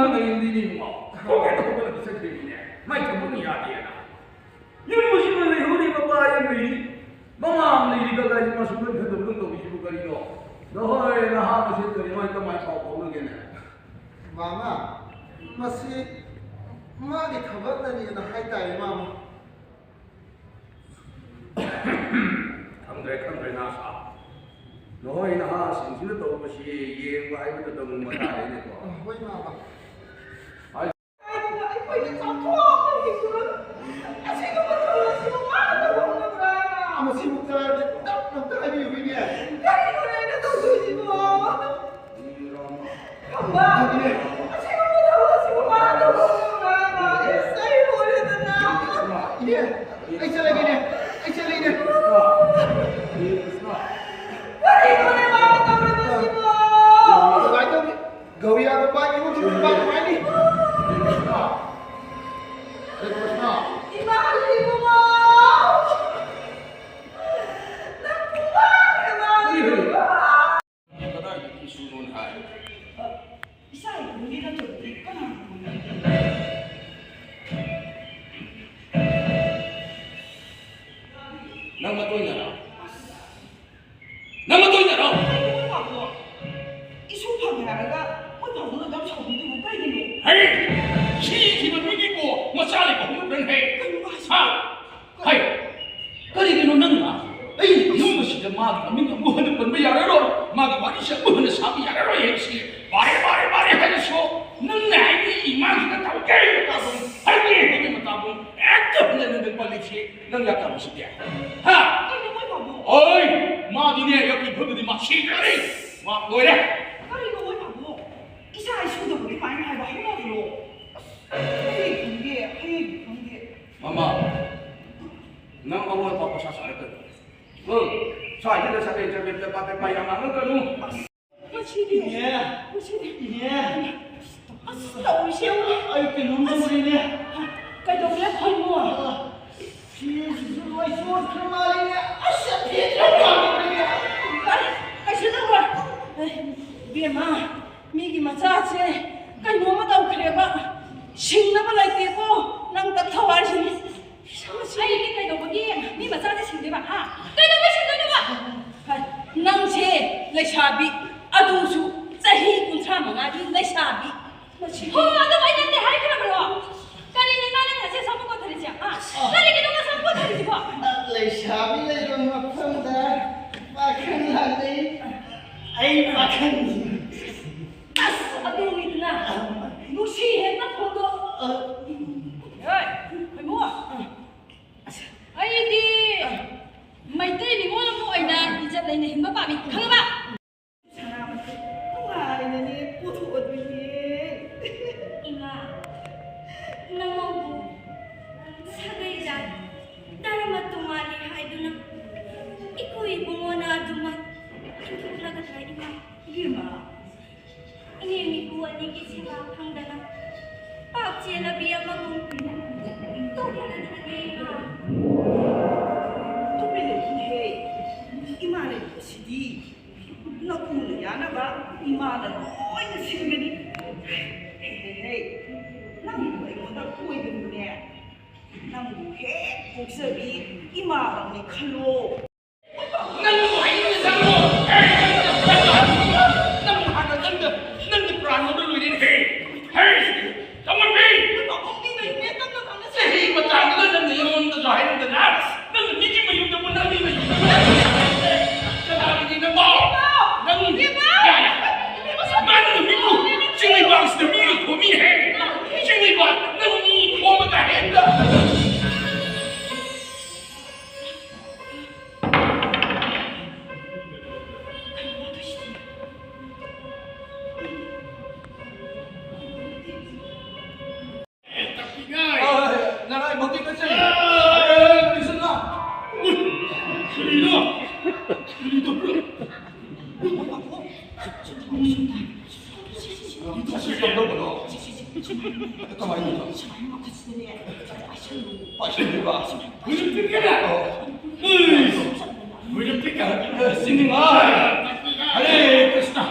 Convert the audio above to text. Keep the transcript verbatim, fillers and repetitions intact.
ꯅꯪ ꯅꯌꯨꯝꯗꯤ ꯅꯤꯡꯉꯣ꯫ ꯍꯧꯒꯠ ꯍꯧꯒꯠꯂꯒ ꯆꯠꯈ꯭ꯔꯤꯅꯤꯅꯦ꯫ ꯃꯥꯏ ꯊꯕꯛꯅ ꯌꯥꯗꯦꯅ꯫ ꯌꯨꯝ ꯑꯁꯤꯗ ꯂꯩꯍꯧꯔꯤ ꯃꯄꯥ ꯑꯃ ꯂꯩꯔꯤ꯫ ꯃꯃꯥ ꯑꯃ ꯂꯩꯔꯤ꯫ ꯀꯗꯥꯏ ꯃꯥꯁꯨ ꯅꯪ ꯈꯟꯗꯕ ꯅꯪ ꯇꯧꯔꯤꯁꯤꯕꯨ ꯀꯔꯤꯅꯣ? ꯅꯍꯣꯏ ꯅꯍꯥ ꯃꯁꯦꯟ ꯀꯔꯤ ꯃꯥꯏ ꯀꯃꯥꯏ ꯄꯥꯎ ꯐꯥꯎꯅꯒꯦꯅꯦ? ꯃꯥꯃ, ꯃꯁꯤ ꯃꯥꯒꯤ ꯊꯕꯛꯅꯅꯦꯅ ꯍꯥꯏꯇꯥꯔꯦ, ꯃꯥꯃ꯫ ꯈꯪꯗ꯭ꯔꯦ, ꯈꯪꯗ꯭ꯔꯦ, ꯅꯍꯥ ꯁꯥ꯫ ꯅꯍꯣꯏ ꯅꯍꯥꯁꯤꯡꯁꯤꯅ ꯇꯧꯕꯁꯤ ꯌꯦꯡꯕ ꯍꯥꯏꯕꯗ ꯇꯧꯅꯤꯡꯕ ꯇꯥꯔꯦꯅꯦꯀꯣ꯫ ꯍꯣꯏ, ꯃꯥꯃ꯫ ꯑꯩꯈꯣꯏꯅ ꯆꯥꯊꯣꯛꯑꯒ ꯍꯤꯡꯕ ꯑꯁꯤꯒꯨꯝꯕ ꯊꯕꯛ ꯑꯁꯤꯕꯨ ꯃꯥꯅ ꯇꯧꯕ ꯉꯝꯕ꯭ꯔꯥ? ꯃꯁꯤꯕꯨ ꯀꯅꯥꯅ ꯇꯞꯅ ꯑꯝꯇ ꯍꯥꯏꯕꯤꯌꯨ, ꯏꯅꯦ꯫ ꯀꯔꯤꯅꯣꯅꯦ ꯑꯩꯅ ꯇꯧꯗꯣꯏꯁꯤꯕꯣ? ꯈꯝꯕ! ꯏꯅꯦ꯫ ꯑꯁꯤꯒꯨꯝꯕ ꯊꯕꯛ ꯑꯁꯤꯕꯨ ꯃꯥꯅ ꯇꯧꯕ ꯉꯝꯕ꯭ꯔꯥ? ꯏꯁ, ꯑꯩ ꯂꯣꯏꯔꯦꯗꯅ꯫ ꯏꯅꯦ, ꯑꯩ ꯆꯠꯂꯒꯦꯅꯦ꯫ ꯑꯩ ꯆꯠꯂꯒꯦꯅꯦ꯫ ꯀꯔꯤꯅꯣꯅꯦ ꯃꯥꯅ ꯇꯧꯔꯤꯕꯁꯤꯕꯣ? ꯀꯃꯥꯏ ꯇꯧꯅꯤ? ꯒꯧꯔꯤꯌꯥ ꯅꯨꯄꯥꯒꯤ ꯏꯃꯨꯡꯁꯤ ꯅꯨꯄꯥ ꯅꯨꯡꯉꯥꯏꯅꯤ꯫ ꯍꯔꯦ ꯀ꯭ꯔꯤꯁꯅ꯫ ꯏꯃꯥ, ꯏꯕꯨꯡꯉꯣ! ꯅꯪ ꯄꯨꯡꯉꯥꯡ ꯍꯦꯛ ꯉꯥꯡꯉꯤ꯫ ꯀꯗꯥꯏꯗꯒꯤ ꯏꯁꯨꯅꯣꯅ ꯍꯥꯏ? ꯏꯆꯥ ꯏꯕꯨꯡꯒꯤ ꯅꯠꯇ꯭ꯔꯗꯤ ꯀꯅꯥ ꯏꯕꯨꯡꯒꯤ? ꯅꯪ ꯃꯇꯣꯏꯅꯔꯣ? ꯅꯪ ꯃꯇꯣꯏꯅꯔꯣ? ꯀꯩꯅꯣ ꯃꯣꯏ ꯄꯥꯕꯨꯡ? ꯏꯁꯨ ꯐꯪꯉꯦ ꯍꯥꯏꯔꯒ ꯃꯣꯏ ꯄꯥꯕꯨꯡꯅ ꯑꯗꯨꯝ ꯁꯥꯎꯕꯤꯗꯨꯕꯨ ꯀꯩꯒꯤꯅꯣ? ꯍꯩ! ꯁꯤꯈꯤꯕ ꯃꯤꯒꯤꯕꯨ ꯃꯆꯥ ꯂꯩꯕ ꯍꯧꯅꯕ꯭ꯔꯅꯦ? ꯀꯩꯅꯣ ꯍꯥꯏꯁꯤꯕꯣ? ꯍꯥ? ꯍꯩ! ꯀꯔꯤꯒꯤꯅꯣ ꯅꯪꯅ ꯑꯩ ꯌꯨꯝ ꯑꯁꯤꯗ ꯃꯥꯒꯤ ꯃꯃꯤꯡ ꯑꯃꯨꯛ ꯍꯟꯅ ꯄꯟꯕ ꯌꯥꯔꯔꯣꯏ, ꯃꯥꯒꯤ ꯋꯥꯔꯤꯁꯦ ꯑꯃꯨꯛ ꯍꯟꯅ ꯁꯥꯕ ꯌꯥꯔꯔꯣꯏ ꯍꯥꯏꯕꯁꯤ ꯕꯥꯔꯦ, ꯕꯥꯔꯦ, ꯕꯥꯔꯦ ꯍꯥꯏꯔꯁꯨ ꯅꯪꯅ ꯑꯩꯒꯤ ꯏꯃꯥꯡꯁꯤꯗ ꯇꯧꯒꯦ ꯍꯥꯏꯕ ꯃꯇꯥꯒꯨꯝ, ꯍꯥꯏꯒꯦ ꯍꯥꯏꯕ ꯃꯇꯥꯒꯨꯝ ꯍꯦꯛꯇ ꯍꯟꯅ ꯅꯪ ꯄꯜꯂꯤꯁꯤ ꯅꯪ ꯌꯥꯝ ꯇꯧꯔꯤꯁꯤꯗꯤ? ꯍꯥ? ꯀꯩꯅꯣ ꯃꯣꯏ ꯄꯥꯕꯨꯡ? ꯑꯣꯏ! ꯃꯥꯗꯤꯅꯦ, ꯑꯩꯈꯣꯏ ꯏꯐꯝꯗꯗꯤ ꯃꯥ ꯁꯤꯈ꯭ꯔꯅꯤ꯫ ꯃꯥ ꯂꯣꯏꯔꯦ꯫ ꯀꯔꯤꯅꯣ ꯃꯣꯏ ꯄꯥꯕꯨꯡ? ꯏꯆꯥ ꯏꯁꯨꯗꯕꯨ ꯑꯗꯨꯃꯥꯏꯅ ꯍꯥꯏꯕ ꯍꯧꯅꯕ꯭ꯔꯣ? ꯑꯁ, ꯍꯌꯦꯡ ꯈꯪꯗꯦ, ꯍꯌꯦꯡ ꯈꯪꯗꯦ꯫ ꯃꯃꯥ, ꯅꯪ ꯑꯋꯣꯏ ꯑꯄꯥ ꯄꯩꯁꯥ ꯁꯥꯔꯛꯀꯅꯨ꯫ ꯎꯝ, ꯁ꯭ꯋꯥꯏꯁꯤꯗ ꯆꯕꯦꯠ ꯆꯕꯦꯠ ꯄꯦꯄꯥ ꯄꯦꯄꯥ ꯌꯥꯝ ꯉꯥꯡꯉꯛꯀꯅꯨ꯫ ꯃꯁꯤꯗꯤ, ꯏꯅꯦ꯫ ꯃꯁꯤꯗꯤ꯫ ꯏꯅꯦ꯫ ꯑꯁ, ꯇꯧꯔꯤꯁꯦ ꯌꯦꯡꯉꯨꯅꯦ꯫ ꯑꯩ ꯀꯩꯅꯣꯝ ꯇꯧꯔꯦꯅꯦ꯫ ꯀꯩꯗꯧꯔꯦ ꯈꯣꯏꯃꯣ? ꯐꯤꯁꯤꯁꯨ ꯂꯣꯏ ꯆꯣꯠꯈ꯭ꯔ ꯃꯥꯜꯂꯦꯅꯦ꯫ ꯑꯁ, ꯐꯤꯁꯦ ꯄꯥꯝꯃꯤꯅꯦ꯫ ꯑꯩ ꯀꯩꯁꯨ ꯇꯧꯔꯣꯏ꯫ ꯑꯦ, ꯏꯕꯦꯝꯃ, ꯃꯤꯒꯤ ꯃꯆꯥꯁꯦ ꯀꯩꯅꯣꯝꯃ ꯇꯧ- ꯁꯤꯡꯅꯕ ꯂꯩꯇꯦꯀꯣ, ꯅꯪ ꯇꯠꯊꯧ ꯍꯥꯏꯁꯤꯅꯤ꯫ ꯑꯩꯗꯤ ꯀꯩꯗꯧꯕꯒꯤ ꯃꯤ ꯃꯆꯥꯁꯦ ꯁꯤꯡꯗꯣꯏꯕ, ꯍꯥ? ꯀꯩꯗꯧꯕꯩ ꯁꯤꯡꯗꯣꯏꯅꯣꯕ? ꯅꯪꯁꯦ ꯂꯩꯁꯥꯕꯤ, ꯑꯗꯨꯁꯨ ꯆꯍꯤ ꯀꯨꯟꯊ꯭ꯔꯥ ꯃꯉꯥꯒꯤ ꯂꯩꯁꯥꯕꯤ꯫ ꯃꯁꯤ ꯍꯣ, ꯑꯗꯨ ꯑꯩ ꯅꯠꯇꯦ ꯍꯥꯏꯈ꯭ꯔꯕ꯭ꯔꯣ? ꯀꯔꯤꯅꯣ ꯏꯃꯥ ꯅꯪ ꯉꯁꯤ ꯑꯁꯥꯡꯕ ꯀꯣꯠꯊꯔꯤꯁꯦ, ꯍꯥ? ꯑ꯫ ꯀꯔꯤꯒꯤꯅꯣ ꯑꯁꯥꯡꯕ ꯀꯣꯠꯊꯔꯤꯁꯤꯕꯣ? ꯂꯩꯁꯥꯕꯤ ꯂꯩꯕ ꯃꯐꯝꯗ ꯄꯥꯈꯪ ꯂꯥꯛꯂꯤ꯫ ꯑꯩ ꯄꯥꯈꯪꯅꯤ꯫ ꯑꯁ, ꯑꯗꯨꯅꯤꯗꯅ꯫ ꯅꯨꯡꯁꯤ ꯍꯦꯛꯇ ꯐꯣꯡꯗꯣꯛ-, ꯑ꯫ ꯍꯣꯏ, ꯍꯩꯃꯣ꯫ ꯑꯩꯗꯤ ꯃꯩꯇꯩ ꯅꯤꯉꯣꯜ ꯑꯃ ꯑꯣꯏꯅ ꯏꯖꯠ ꯂꯩꯅ ꯍꯤꯡꯕ ꯄꯥꯝꯃꯤ, ꯈꯪꯉꯕ? ꯁꯅꯥꯃꯇꯤ ꯅꯨꯡꯉꯥꯏꯅꯅꯦ ꯄꯨꯊꯣꯛꯑꯗꯣꯏꯅꯦ꯫ ꯏꯃꯥ, ꯅꯃꯧꯕꯨ ꯁꯥꯒꯩꯗ ꯙꯔꯃ ꯇꯣꯉꯥꯜꯂꯤ ꯍꯥꯏꯗꯨꯅ ꯏꯀꯨꯏ ꯏꯕꯨꯡꯉꯣꯅ ꯑꯗꯨꯃꯛ ꯏꯟꯊꯣꯛꯂꯒꯗ꯭ꯔꯥ, ꯏꯃꯥ? ꯏꯕꯦꯝꯃ, ꯏꯅꯦ ꯃꯤꯀꯨ ꯑꯅꯤꯒꯤ ꯁꯦꯕꯥ ꯐꯪꯗꯅ ꯄꯥꯛ ꯆꯦꯜꯂꯕꯤ ꯑꯃꯒꯨꯝ ꯇꯧꯈ꯭ꯔꯒꯗ꯭ꯔꯅꯦ, ꯏꯃꯥ? ꯇꯨꯃꯤꯟ ꯂꯩꯈꯤꯅꯦꯍꯦ꯫ ꯏꯃꯥ ꯂꯩꯔꯤꯕꯁꯤꯗꯤ ꯅꯀꯨꯅ ꯌꯥꯅꯕ ꯏꯃꯥꯅ ꯂꯣꯏꯅ ꯁꯤꯟꯒꯅꯤ꯫ ꯍꯦ, ꯍꯦ, ꯍꯦ, ꯅꯪꯕꯨ ꯑꯩꯉꯣꯟꯗ ꯀꯣꯏꯒꯅꯨꯅꯦ꯫ ꯅꯪꯕꯨ ꯍꯦꯛ ꯄꯣꯛꯆꯕꯤ ꯏꯃꯥ ꯑꯃꯅꯤ ꯈꯜꯂꯣ꯫ ꯅꯪꯕꯨ ꯑꯩꯅ ꯆꯪꯉꯣ꯫ ꯍꯦ, ꯅꯪ ꯍꯥꯟꯅ ꯅꯪꯗ, ꯅꯪꯒꯤ ꯄ꯭ꯔꯥꯟ ꯂꯧꯔ ꯂꯣꯏꯔꯦꯅꯦ꯫ ꯍꯦ, ꯍꯦ, ꯇꯧꯉꯝꯕꯤ! ꯆꯍꯤ ꯃꯇꯥꯡꯗꯨꯗ ꯅꯪꯅ ꯑꯩꯉꯣꯟꯗꯁꯨ ꯍꯥꯏꯔꯝꯗꯅ, ꯅꯪꯅ ꯃꯤꯒꯤ ꯃꯌꯨꯝꯗꯕꯨ ꯅꯪꯒꯤ ꯃꯌꯨꯝꯗ ꯀꯅꯥꯒꯤ ꯅꯪꯕꯣ? ꯅꯪ, ꯌꯥ, ꯌꯥ꯫ ꯅꯪꯅ ꯃꯤꯕꯨ ꯆꯤꯡꯂꯩꯕꯥꯛꯁꯤꯗ ꯃꯤꯒ ꯈꯣꯝꯃꯤ ꯍꯦ꯫ ꯆꯤꯡꯂꯩꯕꯥꯛ, ꯅꯪ ꯃꯤ ꯈꯣꯝꯃꯒ ꯍꯦꯛꯇ꯫ ꯅꯔꯥꯏꯕꯛꯇꯤ ꯀꯠꯆꯩ꯫ ꯑꯦ, ꯀ꯭ꯔꯤꯁꯅ! ꯎꯏ, ꯀꯔꯤꯅꯣ? ꯀꯔꯤ ꯇꯧꯕ꯭ꯔꯣ? ꯀꯃꯥꯏꯅ ꯇꯧꯕꯅꯣ? ꯄꯥꯏꯁꯤꯜꯂꯨꯕ꯫ ꯍꯧꯖꯤꯛꯇꯤ ꯀꯩꯅꯣ? ꯍꯧꯖꯤꯛꯇꯤ ꯀꯩꯅꯣ? ꯁꯤꯅꯤꯡꯉꯥꯏ꯫ ꯍꯔꯦ ꯀ꯭ꯔꯤꯁꯅ꯫